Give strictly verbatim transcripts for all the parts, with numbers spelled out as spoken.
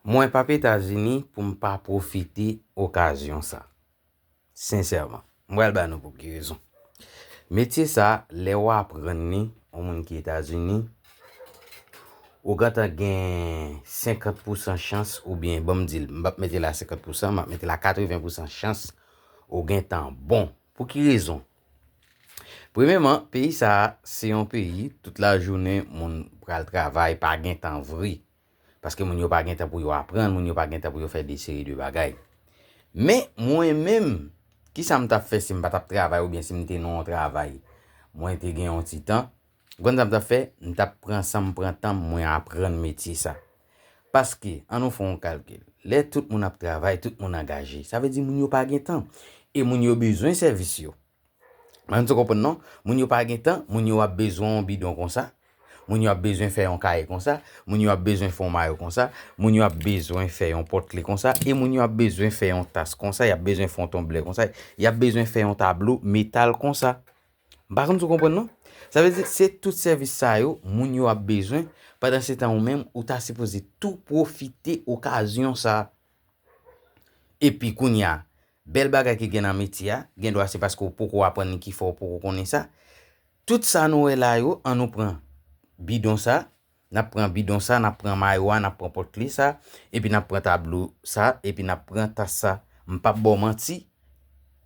Mwen p ap Etazini pou m pa pwofite okazyon sa. Sensèman. M pral ba nou pou ki rezon. Metye sa, lè w aprann li, yon moun ki Etazini, ou gentan gen senkant pousan chans, oubyen, ban m di l, m p ap mete l a senkant pousan, m ap mete l a katreven pousan chans, ou gentan bon. Pou ki rezon? Premyèman, peyi sa a, se yon peyi, tout lajounen, moun pral travay, pa gen tan vre. Paske moun yo pa gen tan pou yo aprann, moun yo pa gen tan pou yo fè de seri de bagay. Men, mwen menm, kisa m t ap fè si m pa t ap travay oubyen si m te nan yon travay? Mwen te gen yon ti tan. Ou konn sa m t ap fè? M t ap pran san m pran tan m, mwen aprann metye sa. Paske, ann nou fè yon kalkil. Lè tout moun ap travay, tout moun angaje, sa vle di moun yo pa gen tan. E moun yo bezwen sèvis yo. Mwen, nou konprann non? Moun yo pa gen tan, moun yo ap bezwen yon bidon konsa. Moun yo ap bezwen fè yon kaye konsa. Moun yo ap bezwen fè yon mayo konsa. Moun yo ap bezwen fè yon pòtkle konsa. E moun yo ap bezwen fè yon tas konsa. Y ap bezwen fè yon tonblè konsa. Y ap bezwen fè yon tablo metal konsa. M pa konn si w konprann non? Sa vle di, se tout sèvis sa yo, moun yo ap bezwen. Pandan se tan ou menm, ou ta sipoze tou pwofite okazyon sa. Epi kounye a, bèl bagay ki gen nan metye a, gen dwa se paske w poko aprann li ki fè w poko konnen sa. Tout sa nou wè la yo, ann nou pran bidon sa, n ap pran bidon sa, n ap pran mayo a, n ap pran pòtkle sa, epi n ap pran tablo sa, epi n ap pran tas sa. M p ap ba w manti,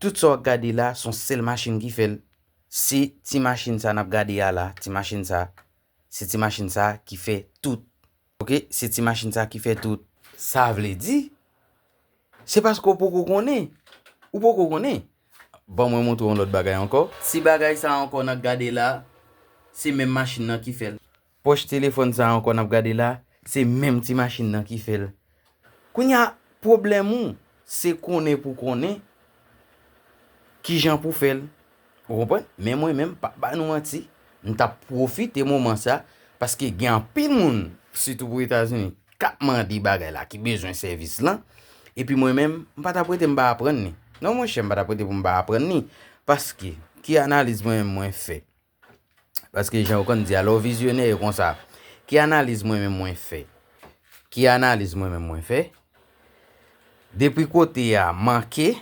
tout sa w ap gade la, se yon sèl machin ki fè l. Se ti machin sa n ap gade a la, ti machin sa, se ti machin sa ki fè tout. Oke, se ti machin sa ki fè tout. Sa vle di, se paske w poko konnen. Ou poko konnen. Ban mwen montre w yon lòt bagay ankò. Ti bagay sa ankò n ap gade la, se menm machin nan ki fè l. Pòch telefòn sa ankò n ap gade la, se menm ti machin nan ki fè l. Kounye a, pwoblèm ou, se konnen pou konnen kijan pou fè l. Ou konprann? Men mwen menm, pa ba nou manti, m t ap pwofite moman sa, paske gen anpil moun, sitou pou Etazini, k ap mande bagay la, ki bezwen sèvis lan. Epi mwen menm, m pa t ap rete m pa aprann li. Non, monchè, m pa t ap rete pou m pa aprann li. Paske, ki analiz mwen menm mwen fè? Paske jan yo konn di a, lè w vizyonè, e konsa. Ki analiz mwen menm mwen fè? Ki analiz mwen menm mwen fè? Depi kote a manke,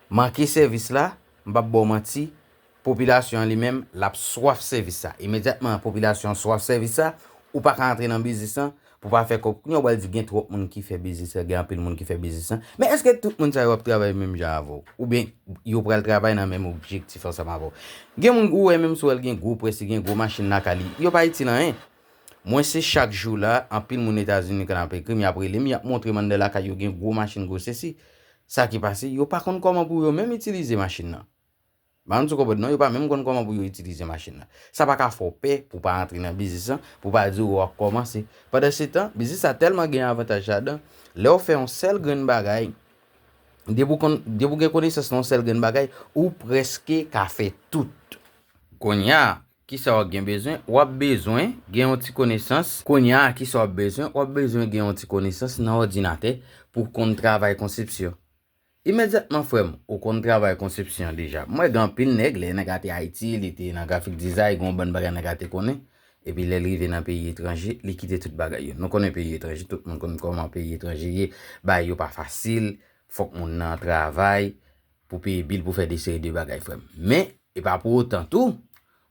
manke sèvis la, m p ap ba w manti, popilasyon an li menm, l ap swaf sèvis sa. Imedyatman, popilasyon an swaf sèvis sa, ou pa ka antre nan biznis lan, pou pa fè kòb. Kounye a w pral di gen twòp moun ki fè biznis lan, gen anpil moun ki fè biznis lan. Men èske tout moun sa yo ap travay menm jan avè w? Oubyen yo pral travay nan menm objektif ansanm avè w? Gen moun ou wè menm si w wè l gen gwo près, li gen gwo machin lakay li, yo pa itil anyen. Mwen se chak jou la, anpil moun Etazini k ap ekri m, y ap rele m, y ap montre m anndan lakay yo gen gwo machin, gwo sesi. Sa ki pase, yo pa konn kòman pou yo menm itilize machin nan. Bann sou konprann non, yo pa menm konn kòman pou yo itilize machin nan. Sa pa ka fè w pè pou w pa antre nan biznis lan, pou w pa di w ap kòmanse. Pandan se tan, biznis la tèlman gen avantaj ladan, lè w fè yon sèl grenn bagay, depi w konn, depi w gen konesans nan yon sèl grenn bagay, ou prèske ka fè tout. Kounye a, kisa w ap gen bezwen? W ap bezwen gen yon ti konesans. Kounye a, kisa w ap bezwen? W ap bezwen gen yon ti konesans nan òdinatè pou w konn travay konsepsyon. Imedyatman, frè m, ou konn travay konsepsyon deja. M wè gen anpil nèg, lè nèg la te Ayiti, li te nan grafik dizay, gen yon bann bagay nèg la te konnen. Epi lè l rive nan peyi etranje, li kite tout bagay yo. Nou konnen peyi etranje, tout moun konn kòman peyi etranje ye. Bagay yo pa fasil, fòk moun nan travay pou peye bil, pou fè de seri de bagay, frè m. Men, e pa pou otan tou,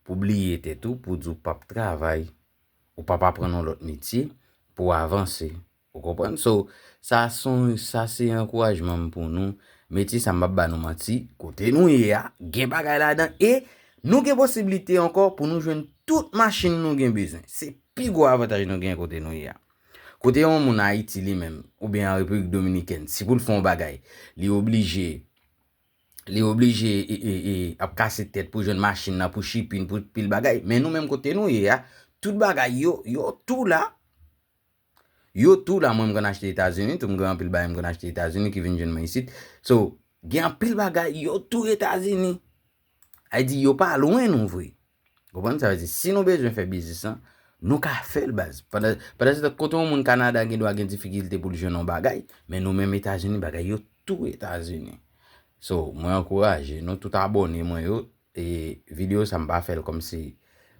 pou bliye tèt ou, pou di w p ap travay, ou p ap aprann yon lòt metye, pou w avanse. Ou konprann? So, sa se yon, sa se ankourajman m pou nou. Metye sa, m p ap ba nou manti, kote nou ye a, gen bagay ladan e nou gen posiblite ankò pou nou jwenn tout machin nou gen bezwen. Se pi gwo avantaj nou gen kote nou ye a. Kote yon moun Ayiti li menm, oubyen an Repiblik Dominikèn, si pou l fè yon bagay, li oblije, li oblije, e, e, e, ap kase tèt pou jwenn machin nan, pou shipping, pou pil bagay. Men nou menm kote nou ye a, tout bagay yo, yo tou la. Yo tou la, mwen m konn achte Etazini, tou m gen anpil bagay m konn achte Etazini ki vin jwenn mwen isit. So, gen anpil bagay, yo tou Etazini. Sa vle di, yo pa lwen nou vre. Konprann? Sa vle di, si nou bezwen fè biznis lan, nou ka fè l, baz. Pandan, pandan se tan, kote yon moun Kanada gen dwa gen difikilte pou l jwenn yon bagay, men nou menm Etazini, bagay yo tou Etazini. So, mwen ankouraje nou tout abòne mwen yo, e videyo sa m pa fè l kòmsi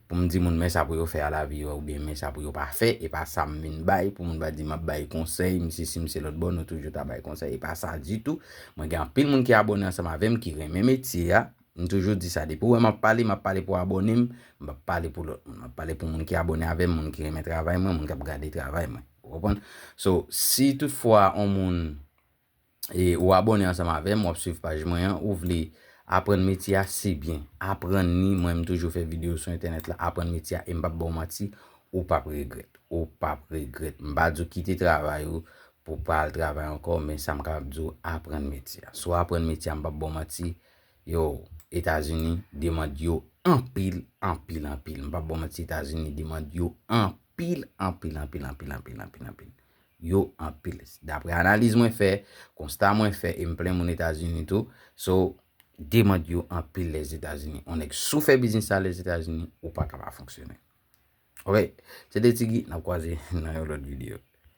pou m di moun men sa pou yo fè a lavi yo oubyen men sa pou yo pa fè. E pa sa m vin bay pou moun pa di m ap bay konsèy, m sesi m se lòt bò, nou toujou ta bay konsèy. E pa sa ditou. Mwen gen anpil moun ki abòne ansanm avè m, ki renmen metye a. M toujou di sa, depi w wè m ap pale, m ap pale pou abòne m, m p ap pale pou lòt moun. M ap pale pou moun ki abòne avè m, moun ki renmen travay mwen, moun k ap gade travay mwen. Ou konprann? So, si toutfwa yon moun e ou abòne ansanm avè m, w ap swiv paj mwen an, ou vle aprann metye a, se byen. Aprann li, mwen m toujou fè videyo sou entènèt la, aprann metye a, e m p ap ba w manti, ou p ap regrèt. Ou p ap regrèt. M pa di w kite travay ou pou w pa al travay ankò, men sa m kapab di w, aprann metye a. Si w aprann metye a, m p ap ba w manti, yo, Etazini, demann yo anpil, anpil, anpil. M p ap ba w manti, Etazini, demann yo anpil, anpil, anpil, anpil, anpil, anpil, anpil. Yo anpil. Daprè analiz mwen fè, konsta mwen fè, e m plen moun Etazini tou. So, demann yo anpil Lèzetazini. Yon nèg si w fè biznis a Lèzetazini, ou pa ka pa fonksyone. Ok? Se te Tigi, n ap kwaze nan yon lòt videyo.